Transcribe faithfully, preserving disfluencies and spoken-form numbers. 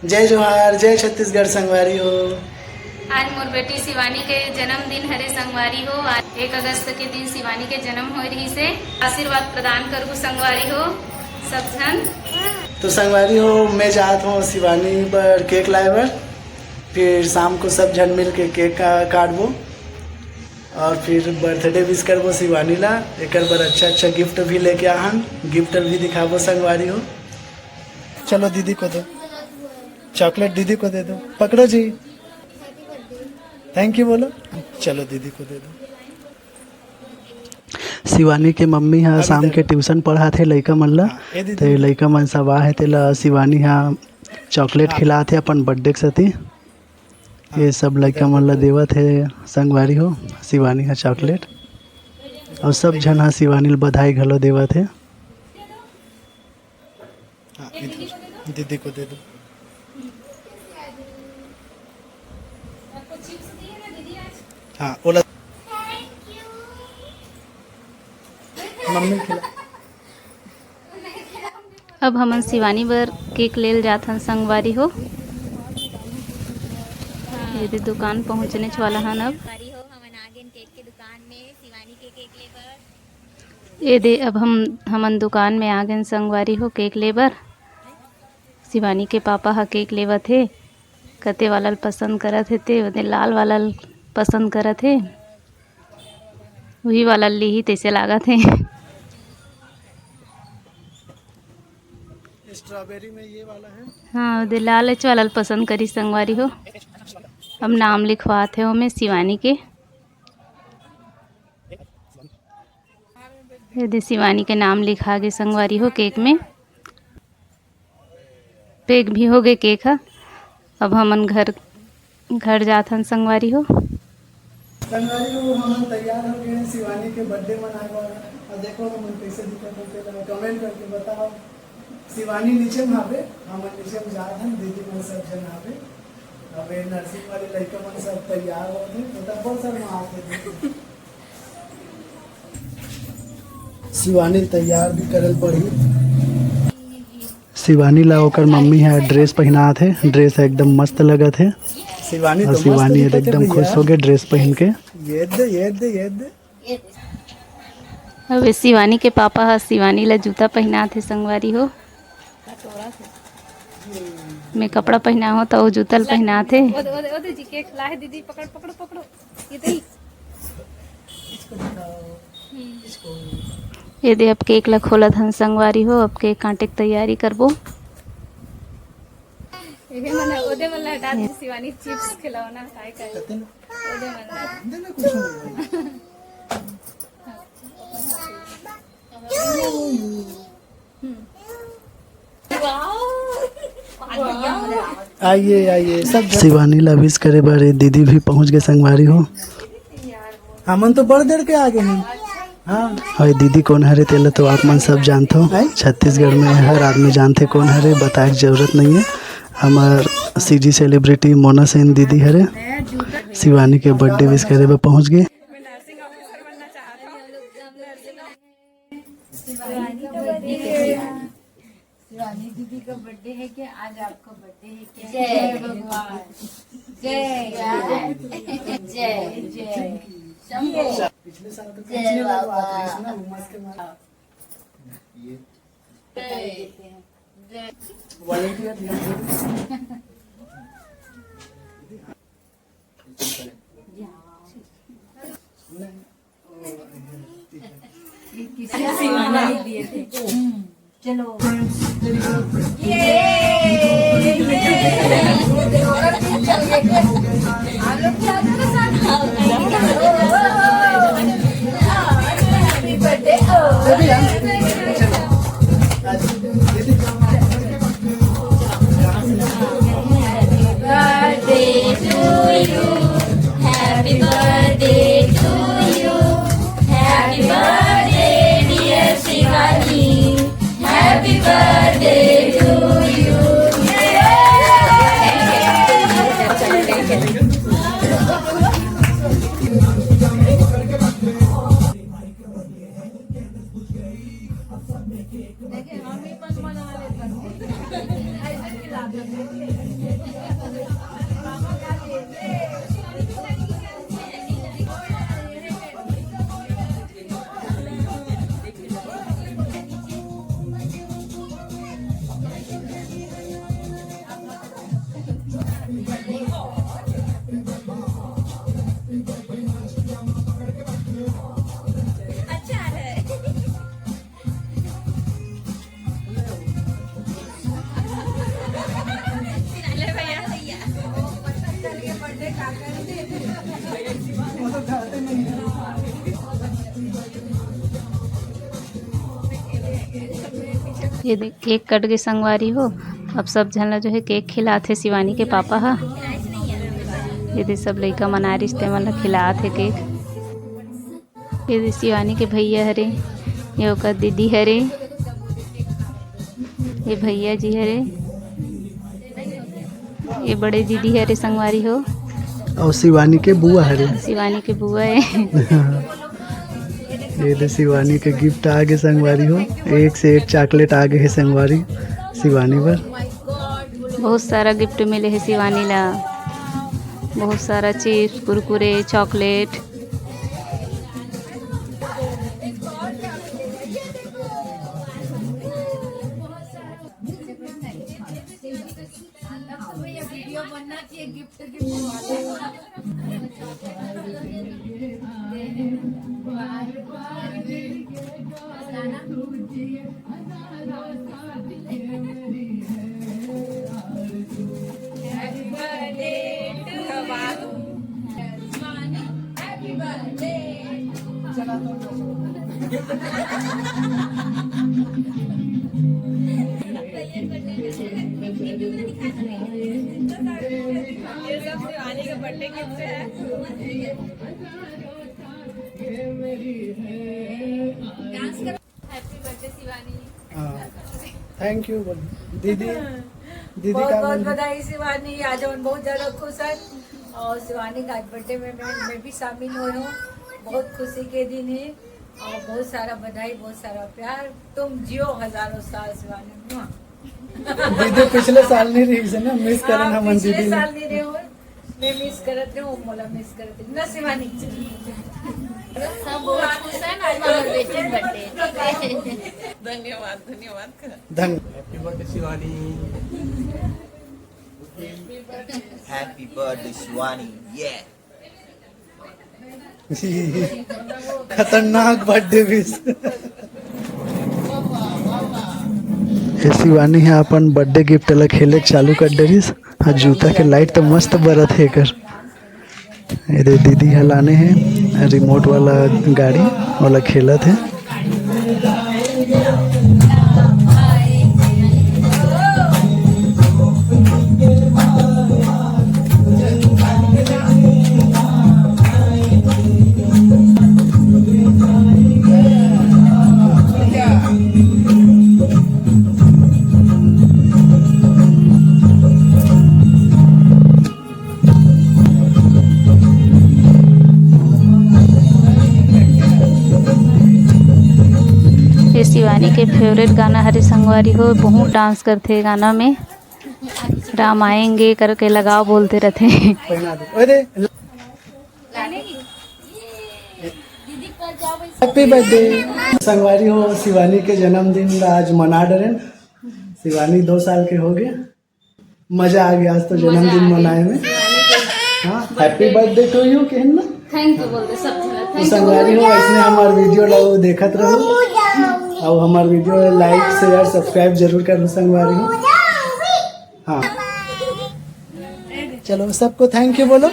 जय जोहार, जय छत्तीसगढ़ संगवारी हो। आज मोर बेटी शिवानी के जन्मदिन हरे संगवारी हो। आज एक अगस्त के दिन शिवानी के जन्म होए रहिस हे। आशीर्वाद प्रदान करहू संगवारी हो सब झन। तो संगवारी हो, मैं जात हूँ शिवानी बर केक लाए बर, फिर शाम को सब झन मिल के केक का काटबो और फिर बर्थडे विश करबो शिवानी ला। एकर बर अच्छा अच्छा गिफ्ट भी लेके आहन, गिफ्ट भी दिखाबो संगवारी हो। चलो दीदी को दो, चॉकलेट दीदी को दे दो, पकड़ो जी, थैंक यू बोलो। चलो दीदी को दे दो। शिवानी के मम्मी ह शाम के ट्यूशन पढ़ात हे लइका मन ला, हाँ, ए दीदी। ते लइका मन सब आ हे, तेला शिवानी ह चॉकलेट हाँ। खिलात हे अपन बर्थडे के सेती। ये सब लइका मन ला देवत हे संगवारी हो शिवानी ह चॉकलेट, और सब झन ह शिवानी ल बधाई घलो देवत हे। हाँ, इधर दीदी को दे दो। हाँ, ओला मम्मी खिला। अब हमन शिवानी बर केक लेल जाथन संगवारी हो। ये दे दुकान पहुँचनेच वाला हन अब। संगवारी हो, हमन आ गेन केक के दुकान में शिवानी के केक ले बर। ये दे अब हम, हमन दुकान में आ गेन संगवारी हो केक ले बर। शिवानी के पापा ह केक लेवत हे, कते वाला ल पसंद करत हे ते, ओदे लाल वाला ल पसंद करत हे, उही वाला ल लिही तइसे लागत हे। स्ट्रॉबेरी में ये वाला है। हाँ, ओदे लालच वाला ल पसंद करी संगवारी हो। अब नाम लिखवात हे ओमे शिवानी के। ये दे शिवानी के नाम लिखा गे संगवारी हो केक में। पैक भी हो गे केक ह। अब हमन घर, घर जात हन संगवारी हो। संगवारी हो, हमन तैयार हो गए हैं शिवानी के बर्थडे मनाए बर। और देखो हमन कैसे दिखत है, तेला कमेंट करके बताओ। शिवानी नीचे में हावे, हमन नीचे में जात हन, दीदी मन सब झन हावे। अब ये नर्सिंग वाले लइका मन सब तैयार होत हे, तो तब्बो शर्मात हे। शिवानी तैयार भी करल पड़ी। शिवानी ला ओकर मम्मी ह ड्रेस पहिनात हे, ड्रेस एकदम मस्त लगत हे। शिवानी और तो मस्त शिवानी दिखत हे एकदम भैया। खुश हो गए ड्रेस पहन के। ये दे, ये दे, ये दे। अब ये शिवानी के पापा ह शिवानी ला जूता पहिनात हे संगवारी हो। मैं कपड़ा पहिना हो तो वो जूता ल पहिनात हे। ओदे, ओदे, ओदे जी केक लाए दीदी, पकड़, पकड़ो, पकड़ो। ये दे। ये दे अब केक ला खोलत हन संगवारी हो, अब केक काटे के तैयारी करबो। ये मन ओदे मन ला डाल दे शिवानी चिप्स खिलौना काय काय। ओदे मन ला। आइए, आइए, सब जन- शिवानी ला विश करे बर ये दीदी भी पहुंच गए संगवारी हो। हमन तो बड़ देर के आ गए हैं। हाँ। और दीदी कौन हरे तेला तो आप मन सब जानथो। हैं? छत्तीसगढ़ में हर आदमी जानथे कौन हरे, बताए के जरूरत नहीं है। हमार सीजी सेलिब्रिटी मोना सेन दीदी हरे, शिवानी के बर्थडे विश करे बर पहुंच गए। शिवानी दीदी का बर्थडे है क्या? आज आपका बर्थडे है क्या? जय भगवान। जय। जय। जय। शंभू। पिछले साल तो जय बाबा। ये वॉलंटियर दिया। चलो। Birthday to you. Happy birthday to you. Happy birthday, dear Shivani. Happy birthday to you. देखिए, हम ही मन मना लेते हैं। ऐसे खिला देते हैं। ये देख, केक कट गे संगवारी हो। अब सब झन ला जो है केक खिलात हे शिवानी के पापा ह। ये दे सब लइका मन आए रिहिस, ते मन ला खिलात हे केक। ये दे शिवानी के भैया हरे, ये ओकर दीदी हरे, ये भैया जी हरे, ये बड़े दीदी हरे संगवारी हो। अउ शिवानी के बुआ हरे। शिवानी के बुआ हे। ये दे शिवानी के गिफ्ट आगे संगवारी हो, एक से एक चॉकलेट आगे हे संगवारी शिवानी बर। बहुत सारा गिफ्ट मिले हे शिवानी ला, बहुत सारा चिप्स, कुरकुरे, चॉकलेट। ये सब शिवानी का बर्थडे गिफ्ट है। Happy birthday Shivani. हाँ, thank you बोल दीदी। दीदी बहुत का बहुत बोल बधाई शिवानी, आज हम बहुत ज्यादा खुश है। और शिवानी का आज बर्थडे में मैं, मैं भी शामिल हुई हूँ। बहुत खुशी के दिन है और बहुत सारा बधाई, बहुत सारा प्यार। तुम जियो हजारों साल शिवानी। मुआ। दीदी पिछले साल नहीं रही से ना, मिस करन हाँ, हमन पिछले दीदी ने। साल नहीं रहे हो। मैं मिस करत रहे हूँ, मोला मिस करत रहे ना शिवानी। सब बहुत खुश है ना, आज हमारे बेटे के बर्थडे। धन्यवाद, धन्यवाद। धन्यवाद। Happy birthday Shivani. Happy birthday Shivani. Yeah। खतरनाक बर्थडे विश। ये शिवानी ह अपन बर्थडे गिफ्ट ला खेले चालू कर डरिस। आ जूता के लाइट तो मस्त बरत हे एकर। ये दे दीदी ह लाने हे रिमोट वाला गाड़ी, ओला खेलत हे। ये शिवानी के फेवरेट गाना हरे संगवारी हो, बहुत डांस करथे ये गाना में। राम आएंगे करके लगाओ बोलते रहते। Happy birthday संगवारी हो, शिवानी के जन्मदिन ला आज मना डरेन। शिवानी दो साल के हो गया। मजा आ गया आज तो जन्मदिन मनाए में। हाँ, happy birthday to you कहन ना। Thank you बोल दे सब जगह। तो संगवारी हो, ऐसने हमार वीडियो ला वो देखत रहो और हमार वीडियो like, share, subscribe जरूर करो संगवारी हो। हाँ, चलो सबको thank you बोलो।